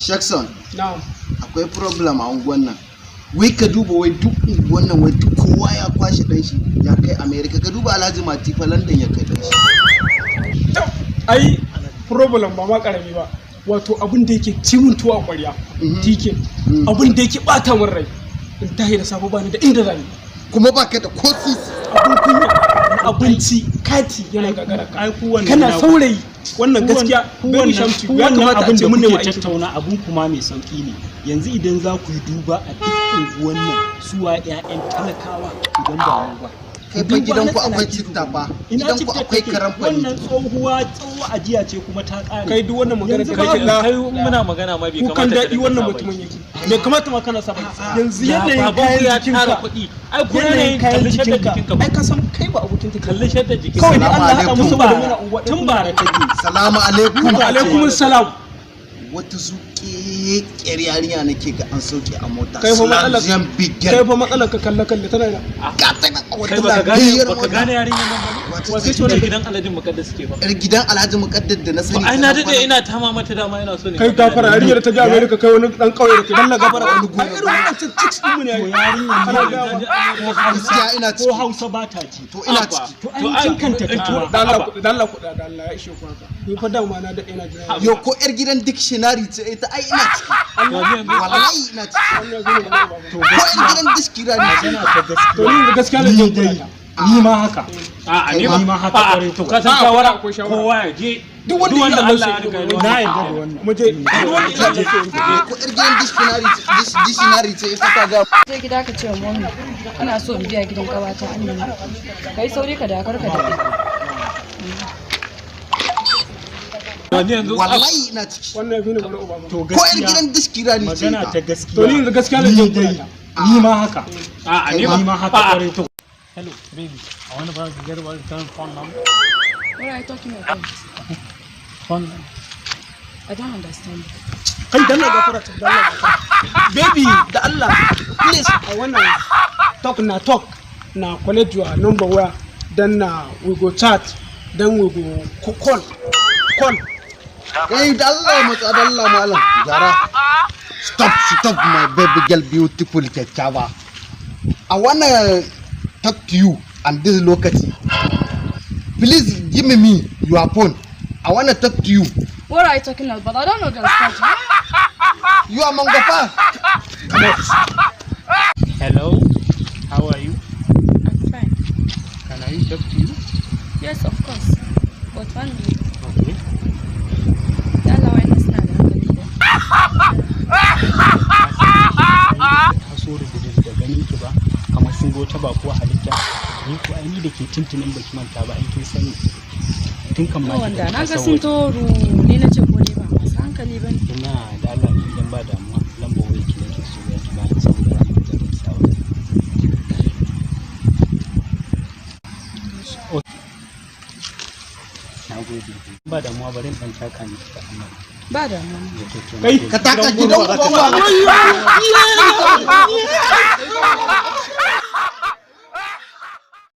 Jackson, Na'am. akwai problem a unguwan nan. Wai ka duba, wai duk unguwan nan, wai duk kowa ya kwashe dan shi ya kai America. Ka duba Alhaji Mati fa, London ya kai dan shi. To, ai problem ba ma karami ba. Wato abin da yake ci mun tuwo a ƙwarya. Tike. Abin da yake bata min rai. In tahi da safe bani da inda zani. Kuma baka da ko sisi. Abin kunya, abinci, kati yana gagara ka. Ai ku wannan Kana saurayi. Wannan ku gaskiya, ku baby wannan Shamsu, ku ya wannan kamata a abin ce da mun nemi kuke aiki. tattauna abun kuma mai sauki ne. Yanzu idan za ku yi duba a duk unguwan nan, suwa 'ya'yan talakawa idan ba mu ba? Kai fa Duba gidanku na akwai tsanaki. Citta fa. Ina Gidanku citta akwai take? karamfani. Wannan tsohuwa tsohuwa ajiya ce kuma ta ƙare. Kai, duk wannan magana Yanzu da kake babu. ga Kai, muna magana ma bai kukan kamata ka daɗi dinga wannan sa mutumin baki. yake. Bai kamata ma kana sa baki. Yanzu Ya yanayin babanku kayan ya tara jikinka. kuɗi. Ai ko Yanayin yanayin kayan kalli shaddar jikinka. jikinka. Ai ka san kai ba abokin ta. Kalli shaddar jikinka. Kawai dai Salamu Allah ya haɗa mu alaikum. saboda muna unguwa ɗaya. Tun bara take. Salamu alaikum. Wa alaikum salam. Wata zuƙeƙiyar yarinya nake ga an sauke a mota. Kai fa matsalar Slamzian big kai girl. fa matsalar ka kalle kalle tana ina. Ga ta nan a wata Kai baka gane lafiyar baka mota. gane yarinyar nan ba ne? Wace Wace ce? ce wannan? Yar gidan Alhaji Muqaddas suke ba. Yar gidan Alhaji Muqaddad da na To sani. ai na dade ina tama mata, dama ina so ne. Kai gafara, yarinyar da ta je America, kai wani dan kauye da ke dalla gafara Wani wani. Ai irin wannan chicks din mu ne. To yarinyar Ana nan ga ma. ko Hausa Gaskiya ina ko ciki. Hausa ba ta ji. To ina ciki. To ai cin kanta ta tuwa. Da Allah ku, da Allah ku, da Allah ya ishe ku haka. Ni fa dama na dade ina jira. Yo, ko yar gidan dictionary ce ita, ai ina ciki. Wallahi ina ciki. Wannan yanzu ne ba ba. To Ko yar gaskiya gidan dictionary ce magana ita. ta gaskiya. To ni yanzu gaskiya na Ni jin dai kula. ni ma haka. A'a, Ni ni ma haka a'a, kwarai to. to ka san A'a, shawara akwai shawara. kowa ya je. Duk wanda ya Allah Allah ya riga ya Na yarda da wannan. Mu je. Duk wanda ya Allah sai Ko yar gidan dictionary ce ita ta ga. Sai gida ka ce wa mommy ina so in biya gidan ƙawata Amina. Kai sauri ka dakar ka daɗe. Wani yanzu Wallahi ina ciki. Wannan yafi ni bari uba. To Ko yar gaskiya gidan dictionary ce magana ta ita. gaskiya. To ni yanzu gaskiya na Ni jin dai kula. ni ma haka. A'a, ni Ni ma haka a'a. kwarai to. Hello baby, I want to get about the phone number. What are you talking about? Phone number. I don't understand. Kai dalla gafara ta, dalla gafara. Baby, da Allah, please, I wanna talk na talk na collect your number where then na we go chat, then we go call call. Kai da Allah matsa, da Allah malam. Gyara. Stop, stop, my baby girl, beautiful kyakkyawa. I wanna talk to you and this lokaci. Please give me your phone. I wanna talk to you. What are you talking about? I don't understand. You are Mangofa. Come on. Hello, how are you? I'm fine. Can I talk to you? Yes, of course. But one minute. Okay. Da Allah, wayannan suna da hankali ko? Taso da ganin ki ba kamar sun ga wata bakuwa halitta. Ni ko ai ni da ke tuntunin baki manta ba, ai kin sani tun kan ma To ki wanda tafi na ga ƙasar sun waje. toru ni na ce ko dai ba masu hankali ba ne. Ina da Allah ni idan ba damuwa, lambar wayar ki nake so ya ki bani saboda za mu fita da sawa. Okay. Na gode. Ba damuwa, bari in dan taka miki kaɗan nan. Ba damuwa. Da to, Kai, na gode. Ka taka gidan uban wa.